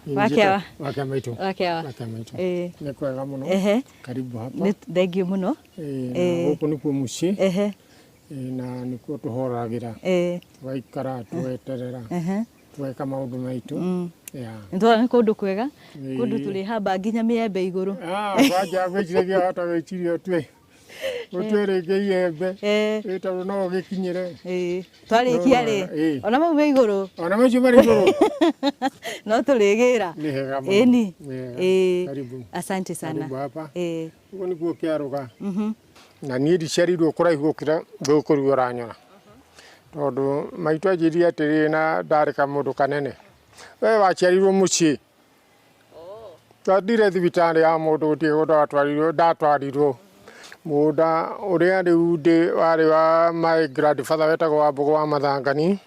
Wakĩawa. Wakĩa maitũ. Wakĩawa. Wakĩa maitũ. Ĩĩ. Nĩ kwega mũno. Ehe. Karibu hapa. Nĩ thengiũ mũno. Ĩĩ, na Ĩĩ. gũkũ nĩkuo mũciĩ. Ehe. Ĩĩ, na nĩkuo tũhoragĩra. Ĩĩ. Tũgaikara tũgeterera. Ehe. Tũgeka maũndũ maitũ. Yeah. Nĩ tũrona nĩ kũndũ kwega. Ĩĩ. Kũndũ tũrĩhamba nginya mĩembe igũrũ. Ah, kwanja gwĩciragia wahota gwĩciria ũtue ũtue rĩngĩ iembe. Ĩĩ. Ĩĩ, tondũ no ũgĩkinyĩre. Ĩĩ. Twarĩkia rĩ, Ĩĩ. ona mau me igũrũ Ona macio marĩ igũrũ. no tũrĩgĩra. Nĩ hega mũno. Ĩni. Nĩ hega. Ĩĩ. Karibu. Asante sana. Karibu hapa. Ĩĩ. Ũguo nĩguo kĩarũga. Na niĩ ndiciarirwo kũraihu gũkĩra gũkũ rĩu ũranyona. Tondũ maitũ anjĩrire atĩrĩrĩ na ndarĩ kamũndũ kanene. We waciarirwo mũciĩ. Twathire thibitarĩ ya mũndũ gũtirĩ kũndũ watwarirwo ndatwarirwo. Mũgũnda ũrĩa rĩu ndĩ warĩ wa my grandfather wetagwo Wambũgũ wa Mathangani.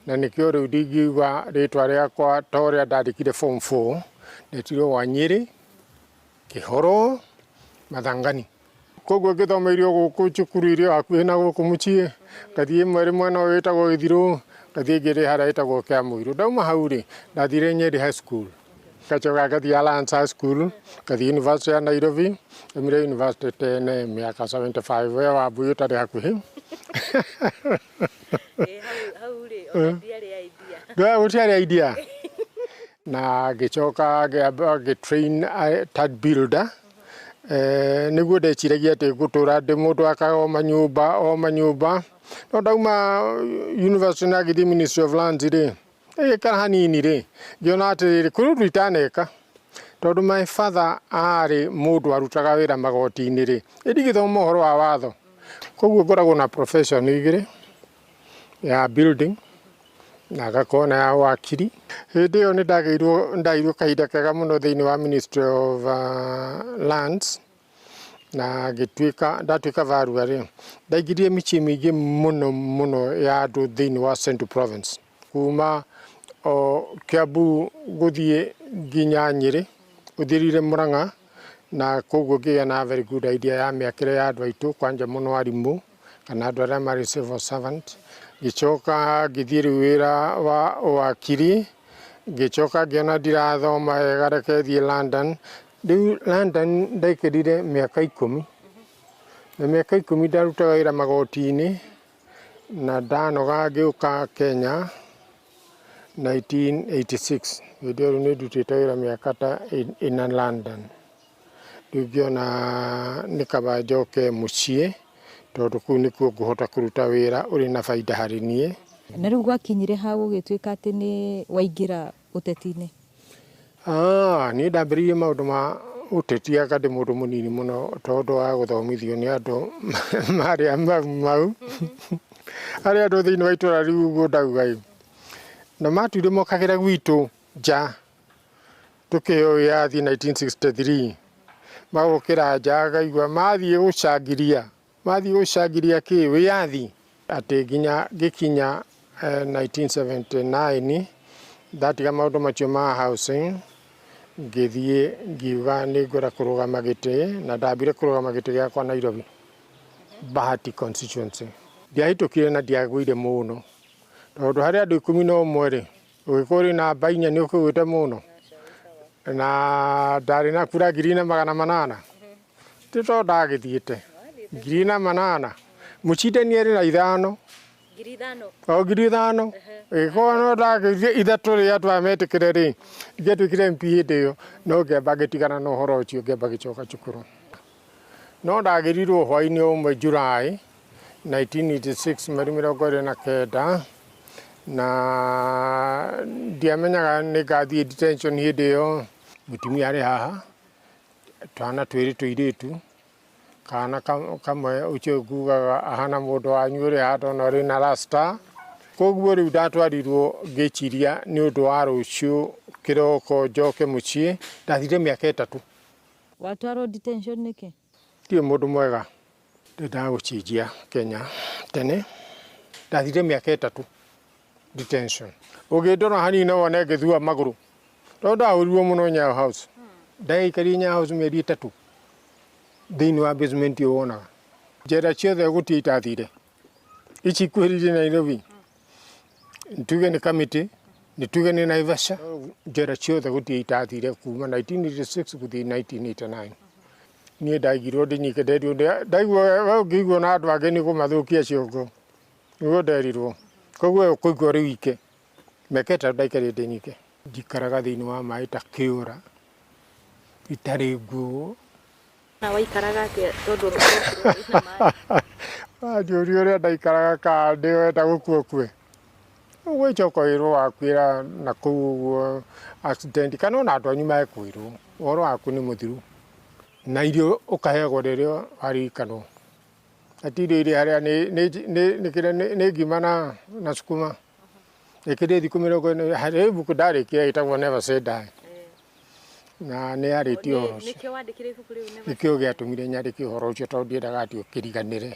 Na nĩkĩo rĩu ndingiuga rĩtwa rĩakwa ta ũrĩa ndandĩkire form 4. Ndetirwo Wanyĩrĩ Kĩhoro Mathangani. Koguo ngĩthomeire o gũkũ cukuru ĩrĩ o hakuhĩ na gũkũ mũciĩ, ngathiĩ ĩmwe ĩrĩ mwena ũyũ ĩtagwo Gĩthirũ, ngathiĩ ĩngĩ ĩrĩ harĩa ĩtagwo Kĩamũirũ. Ndauma hau rĩ, ndathire Nyeri High School, ngacoka ngathiĩ Alliance High School, ngathiĩ University ya Nairobi, ndaumire university tene mĩaka 75 we Wambui ũtarĩ hakuhĩ. Hau rĩ, ona ndiarĩ idea. Gũtiarĩ idea. Na ngĩcoka ngĩamba ngĩ train tad builder. Nĩguo ndeciragia atĩ ngũtũra ndĩ mũndũ wakaga o manyũmba o manyũmba. No ndauma university na ngĩthiĩ Ministry of Lands rĩ, ĩgĩikara hanini rĩ, ngĩona atĩrĩrĩ, kwĩ ũndũ itaneka. Tondũ my father arĩ mũndũ warutaga wĩra magoti-inĩ rĩ, ĩ ndigĩthoma ũhoro wa watho. Koguo ngoragwo na profession igĩrĩ, ya building na ngakorwo na ya wakiri. Hĩndĩ ĩyo nĩ ndagĩirwo ndaheirwo kahinda kega mũno thĩinĩ wa Ministry of Lands na ngĩtuĩka ndatuĩka valuer rĩ, ndaingĩrire mĩciĩ mĩingĩ mũno mũno ya andũ thĩinĩ wa Central Province kuma o Kiambu gũthiĩ nginya Nyĩrĩ, ũthiĩrĩire Mũrang'a na koguo ngĩgĩa na very good idea ya mĩakĩre ya andũ aitũ kwanja mũno arimũ kana andũ arĩa marĩ civil servant. Ngĩcoka ngĩthiĩ rĩu wĩra wa wakiri, ngĩcoka ngĩona ndirathoma wega reke thiĩ London. Rĩu London ndaikarire mĩaka 10 na mĩaka 10 ndarutaga wĩra magoti-inĩ na ndanoga ngĩũka Kenya 1986. Hĩndĩ ĩyo rĩu nĩ ndutĩte wĩra mĩaka ta ĩna London. Rĩu ngĩona nĩ kaba njoke mũciĩ tondũ kũu nĩkuo ngũhota kũruta wĩra ũrĩ na baida harĩ niĩ. Na rĩu gwakinyire ha gũgĩtuĩka atĩ nĩ waingĩra ũteti-inĩ? Ah, niĩ ndambĩrĩirie maũndũ ma ũteti anga ndĩ mũndũ mũnini mũno tondũ wa gũthomithio nĩ andũ marĩ a Mau Mau. Harĩ andũ thĩinĩ wa itũra rĩu ũguo ndauga ĩ. Na matuire mokagĩra gwitũ nja tũkĩheo wĩyathi 1963. Magokĩra nja ngaigua mathiĩ gũcangiria, mathiĩ gũcangiria kĩ wĩyathi. Atĩ nginya ngĩkinya 1979 ndatiga maũndũ macio ma housing ngĩthiĩ ngiuga nĩ ngwenda kũrũgama gĩtĩ na ndambire kũrũgama gĩtĩ gĩakwa Nairobi Bahati constituency. Ndiahĩtũkire na ndiagũire mũno tondũ harĩ andũ 11 rĩ, ũgĩkorwo ũrĩ namba 4 nĩ ũkĩgwĩte mũno. Na ndarĩ na kura 4800. Ti tondũ ndagĩthiĩte 4800 mũcindani arĩ na 5. 5,000? O 5,000. Ĩgĩkorwo no ndagĩire 3 rĩ andũ aya metĩkĩre rĩ, ingĩatuĩkire MP hĩndĩ ĩyo no ngĩamba ngĩtigana na ũhoro ũcio ngĩamba ngĩcoka cukuru. No ndagĩrirwo hwainĩ ũmwe July 1986 mweri 29 na ndiamenyaga nĩ ngathiĩ detention hĩndĩ ĩyo. Mũtumia arĩ haha, twana twĩrĩ tũirĩtu, kana kamwe ũcio ngugaga ahana mũndũ wanyu ũrĩa haha ndona ũrĩ na rasta. Koguo rĩu ndatwarirwo ngĩciria nĩ ũndũ wa rũciũ kĩroko njoke mũciĩ, ndathire mĩaka 3. Watwarwo detention nĩkĩ? Ndirĩ mũndũ mwega, ndendaga gũcenjia Kenya tene, ndathire mĩaka 3 detention. Ũngĩndora hanini no wone ngĩthua magũrũ, tondũ ndahũrirwo mũno Nyayo House. Ndaikarire Nyayo House mĩeri 3 thĩinĩ wa basement ĩyo wonaga. Njera ciothe gũtirĩ itathire, ici ikuhĩrĩirie Nairobi, tuge nĩ Kamiti, Nĩ tuge nĩ Naivasha, njera ciothe gũtirĩ itathire kuma 1986 gũthiĩ 1989. Niĩ ndaigirwo ndĩnyike, nderirwo ndaigua we ũngĩiguo na andũ angĩ nĩ kũmathũkia ciongo, nĩguo nderirwo. Koguo we ũkũigua rĩu ike mĩaka 3 ndaikarire ndĩ nyike. Njikaraga thĩinĩ wa maĩ ta kĩũra, itarĩ nguo. Na waikaraga atĩa tondũ ũkoretwo wĩna maĩ? Wanjũria ũrĩa ndaikaraga kana ndĩwenda gũkua ũkue. Ũgwĩcoka wĩrwo wakuĩra na kũu ũguo accident, kana ona andũ anyu mekwĩrwo ũhoro waku nĩ mũthiru. Na irio ũkaheagwo rĩrĩa waririkanwo. Na ti irio iria harĩa nĩ ngima na sukuma. Ĩkĩrĩ thikũ 40, harĩ ibuku ndarĩkia ĩtagwo Never Say Die. Na nĩ yarĩtie ũhoro ũcio. Nĩkĩo wandĩkire ibuku rĩu Never Nĩkĩo gĩatũmire nyandĩke ũhoro ũcio tondũ ndiendaga atĩ ũkĩriganĩre.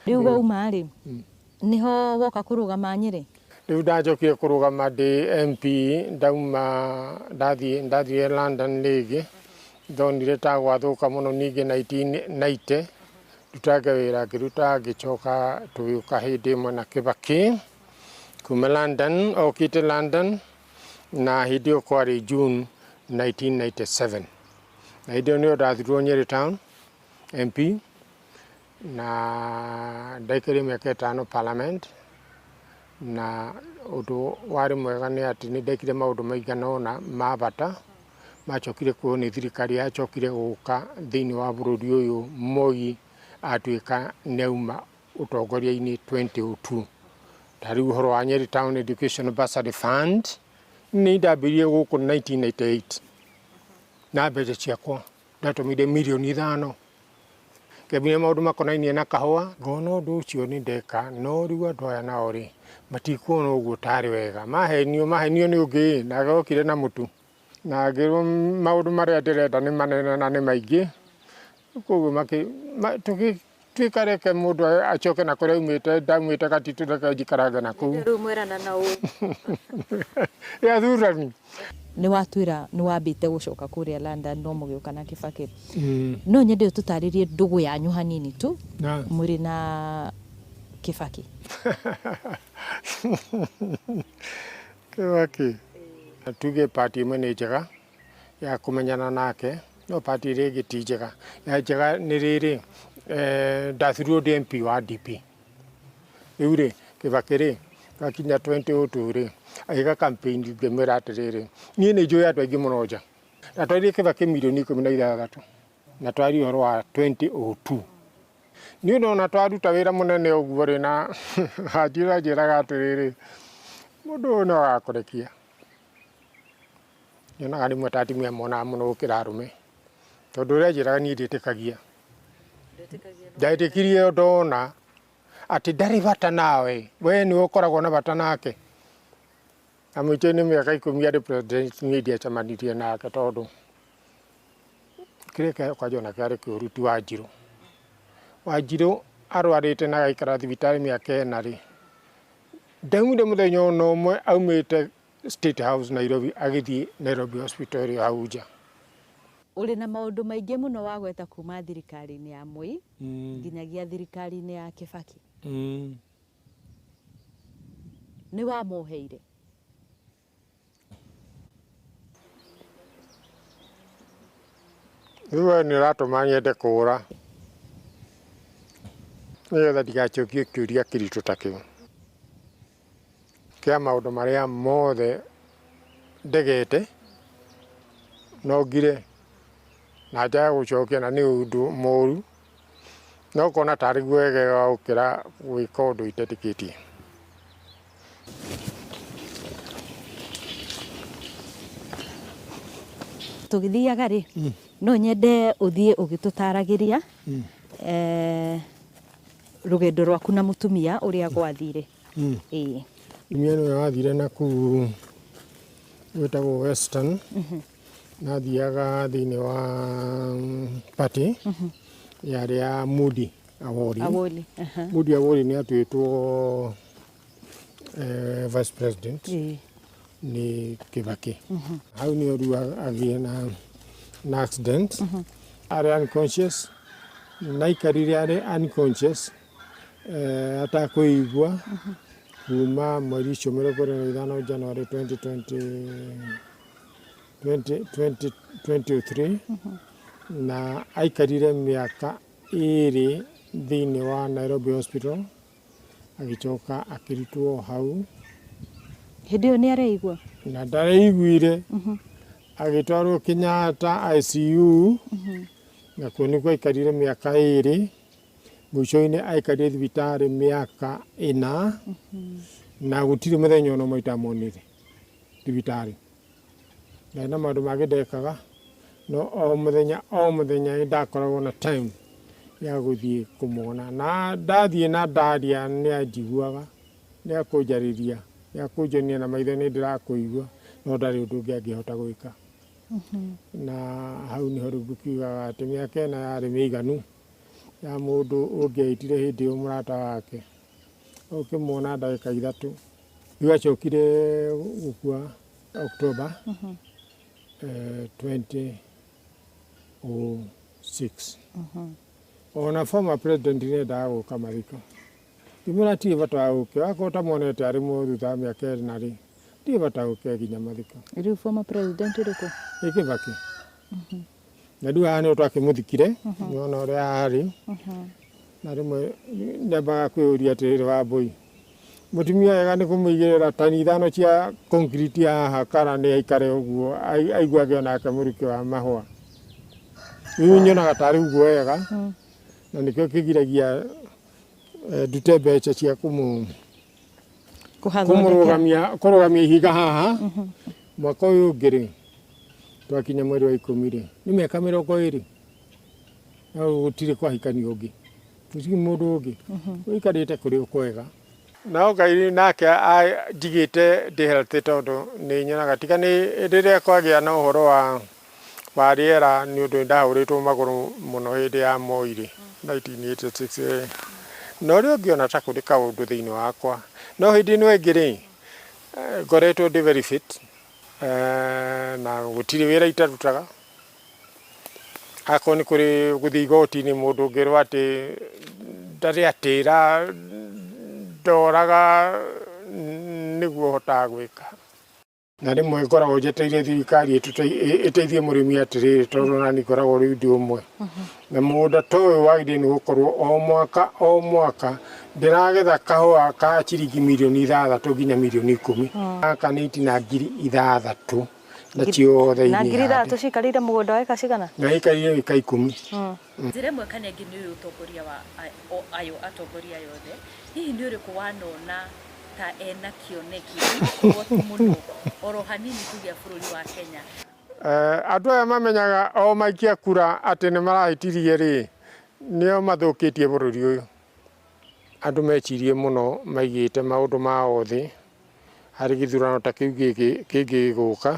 Rĩu wauma rĩ, nĩho woka kũrũgama Nyĩrĩ? Rĩu ndacokire kũrũgama ndĩ MP, ndauma ndathire London rĩngĩ, ndonire ta gwathũka mũno ningĩ 1990, ndutange wĩra ngĩruta, ngĩcoka tũgĩũka hĩndĩ ĩmwe na Kibaki kuma London, okĩte London na hĩndĩ ĩyo kwarĩ June 1997. Na hĩndĩ ĩyo nĩyo ndathurwo Nyeri Town MP, na ndaikarire mĩaka 5 parliament. Na ũndũ warĩ mwega nĩ atĩ nĩ ndekire maũndũ maigana ũna ma bata macokire kuoywo nĩ thirikari yacokire gũka thĩinĩ wa bũrũri ũyũ Moi atuĩka nĩauma ũtongoria-inĩ 2002. Ta rĩu ũhoro wa Nyeri Town Education Bursary Fund nĩ ndambĩrĩirie gũkũ 1998 na mbeca ciakwa ndatũmire mirioni 5, ngĩambia maũndũ makonainie na kahũa, ngona ũndũ ũcio nĩ ndeka, no rĩu andũ aya nao rĩ matikuona ũguo tarĩ wega, mahenio nĩ ũngĩ na okire na mũtu na ngĩrwo maũndũ marĩa ndĩrenda nĩ manene na nĩ maingĩ, koguo tũgĩtuĩka reke mũndũ acoke na kũrĩa aumĩte, ndaumĩte Gatitũ reke njikarange na kũu. Rĩu mwerana na ũ? Ya thurani. Nĩ watwĩra nĩ wambĩte gũcoka kũrĩa London no mũgĩũka na Kibaki. No nyende ũtũtarĩrie ndũgũ yanyu hanini tu mũrĩ na Kibaki. Kibaki. Tuge party ĩmwe nĩ njega ya kũmenyana nake, no party ĩrĩa ĩngĩ ti njega. Ya njega nĩ rĩrĩ, ndathurirwo ndĩ MP wa DP. Rĩu rĩ, Kibaki rĩ, gakinya 2002 rĩ, agĩka campaign ngĩmwĩra atĩrĩrĩ, niĩ nĩ njũĩ andũ aingĩ mũno nja. Ndatwarire Kibaki mirioni 16 na twaria ũhoro wa 2002. Niĩ ndona twaruta wĩra mũnene ũguo rĩ, na anjĩra njĩraga atĩrĩrĩ, mũndũ ũyũ no agakũrekia. Nyonaga rĩmwe ta atumia monaga mũno gũkĩra arũme, tondũ ũrĩa anjĩraga niĩ ndiĩtĩkagia. Ndetĩkirie ndona atĩ ndarĩ bata nawe, we nĩwe ũkoragwo na bata nake. Na mũico-inĩ mĩaka 10 arĩ president niĩ ndiacemanirie nake tondũ kĩrĩa kwanja ona kĩarĩ kĩũru ti Wanjirũ. Wanjirũ arwarĩte na agaikara thibitarĩ mĩaka 4 rĩ, ndaumire mũthenya ona ũmwe aumĩte State House Nairobi agĩthiĩ Nairobi Hospital ĩrĩa hau nja. Ũrĩ na maũndũ maingĩ mũno wagweta kuma thirikari-inĩ ya Moi nginyagia thirikari-inĩ ya Kibaki. Nĩ wamoheire? Rĩu we nĩ ũratũma nyende kũũra nĩgetha ndigacokie kĩũria kĩritũ ta kĩu kĩa maũndũ marĩa mothe ndegete no ngire na njage gũcokia, na nĩ ũndũ mũru, no ngona tarĩ guo wega gũkĩra gwĩka ũndũ itetĩkĩtie. Tũgĩthiaga rĩ, no nyende ũthiĩ ũgĩtũtaragĩria rũgendo rwaku na mũtumia ũrĩa gwathire. Ĩĩ. Mũtumia nĩwe wathire na kũu gwĩtagwo Western, nathiaga thĩinĩ wa party yarĩ ya Moody Awori. Awori. Moody Awori nĩ atuĩtwo vice president nĩ Kibaki. Hau nĩho rĩu agĩire na accident, arĩ unconscious, na aikarire arĩ unconscious, atakwĩigua Kuma mweri ũcio 25 January 2020 2023, na aikarire mĩaka 2 thĩinĩ wa Nairobi Hospital, agĩcoka akĩrutwo hau. Hĩndĩ ĩyo nĩ areigua? Na ndareiguire. Agĩtwarwo Kenyatta ICU, na kuo nĩkuo aikarire mĩaka 2. Mũico-inĩ aikarire thibitarĩ mĩaka 4, na gũtirĩ mũthenya ona ũmwe itamuonire thibitarĩ. Ndarĩ na maũndũ mangĩ ndekaga, no o mũthenya o mũthenya nĩ ndakoragwo na time ya gũthiĩ kũmuona, na ndathiĩ na ndaria nĩ anjiguaga, nĩ akũnjarĩria, nĩ akũnjonia na maitho nĩ ndĩrakũigua, no ndarĩ ũndũ ũngĩ angĩhota gwĩka. Na hau nĩho rĩu ngũkiugaga atĩ mĩaka 4 yarĩ mĩiganu ya mũndũ ũngĩaitire hĩndĩ ĩyo mũrata wake ũkĩmuona ndagĩka 3. Rĩu acokire gũkua October 2006. Ona former president nĩendaga gũka mathiko, ngĩmwĩra tirĩ bata wa gũke, wakorwo ũtamuonete arĩ muoyo thutha wa mĩaka 4 rĩ, ndirĩ bata gũke nginya mathiko. Rĩu former president ũrĩkũ? Nĩ Kibaki. Na rĩu haha nĩho twakĩmũthikire, nĩwona ũrĩa arĩ. Na rĩmwe nyambaga kwĩyũria atĩrĩrĩ, Wambũi, mũtumia wega nĩ kũmũigĩrĩra tani 5 cia concrete haha kana nĩ aikare ũguo aiguage onake mũrukĩ wa mahũa. Rĩu nyonaga tarĩ ũguo wega, na nĩkĩo kĩgiragia ndute mbeca cia kũrũgamia ihiga haha. Mwaka ũyũ ũngĩ rĩ, twakinya mweri wa 10 rĩ, nĩ mĩaka 20. No gũtirĩ kwahikanio ũngĩ, gũtirĩ mũndũ ũngĩ ũikarĩte kũrĩ kwega. No Ngai nake anjigĩte ndĩ healthy, tondũ nĩ nyonaga tiga nĩ rĩrĩa kwagĩa na ũhoro wa rĩera, nĩ ũndũ nĩndahũrĩtwo magũrũ mũno hĩndĩ ya Moi rĩ, 1986. Na ũrĩa ũngĩona ta kũrĩ kaũndũ thĩinĩ wakwa, no hĩndĩ ĩno ĩngĩ rĩ, ngoretwo ndĩ very fit, na gũtirĩ wĩra itarutaga. Akorwo nĩ kũrĩ gũthiĩ igoti-inĩ, mũndũ ũngĩrwo atĩ ndarĩ atĩra ndoraga, nĩguo hotaga gwĩka. Na rĩmwe ngoragwo njetereire thirikari ĩteithie mũrĩmi atĩrĩrĩ, tondũ nani ngoragwo rĩu ndĩ ũmwe. Na mũgũnda ta ũyũ wagĩrĩire nĩ gũkorwo o mwaka o mwaka ndĩragetha kahũa ka ciringi mirioni 6 nginya mirioni 10. Gaka nĩ itina 6,000 na ciothe. Na 6,000 cikarĩire mũgũnda wa ĩka cigana? Na ikarĩire ĩka 10. Njĩra ĩmwe kana ĩngĩ nĩ ũyũ ũtongoria wa ayo atongoria aya othe, hihi nĩ ũrĩkũ wanona ta ena kĩoneki mũno oro hanini tu gĩa bũrũri wa Kenya? Andũ aya mamenyaga o maikia kura atĩ nĩ marahĩtirie rĩ, nĩo mathũkĩtie bũrũri ũyũ. Andũ mecirie mũno maigĩte maũndũ mao thĩ harĩ gĩthurano ta kĩu kĩngĩgũka,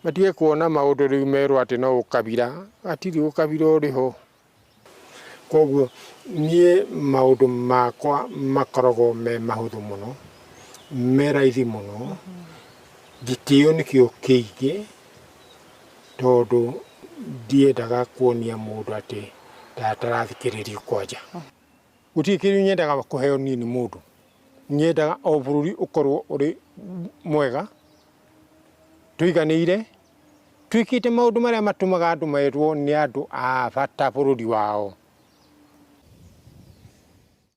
matige kuona maũndũ rĩu merwo atĩ no ũkabira, hatirĩ ũkabira ũrĩ ho. Koguo niĩ maũndũ makwa makoragwo me mahũthũ mũno, me raithi mũno, gĩtĩo nĩkĩo kĩingĩ, tondũ ndiendaga kuonia mũndũ atĩ ndarathikĩrĩrio kwanja. Gũtirĩ kĩndũ nyendaga kũheo niĩ nĩ mũndũ, nyendaga o bũrũri ũkorwo ũrĩ mwega, tũiganĩire, twĩkĩte maũndũ marĩa matũmaga andũ merwo nĩ andũ a bata bũrũri wao.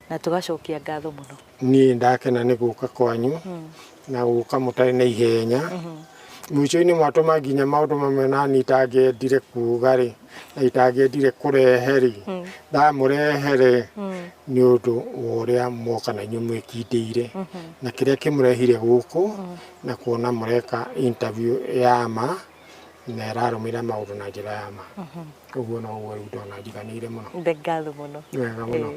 Na tũgacokia ngatho mũno. Niĩ ndakena nĩ gũka kwanyu na gũka mũtarĩ na ihenya. Mũico-inĩ mwatũma nginya maũndũ mamwe nani itangĩendire kuga rĩ, na itangĩendire kũrehe rĩ, ndamũrehere nĩ ũndũ wa ũrĩa mwoka na inyuĩ mwĩkindĩire, na kĩrĩa kĩmũrehire gũkũ, na kuona mũreka interview ya ma na ĩrarũmĩrĩra maũndũ na njĩra ya ma. Ũguo noguo rĩu ndona njiganĩire mũno. Ngatho mũno. Wega mũno.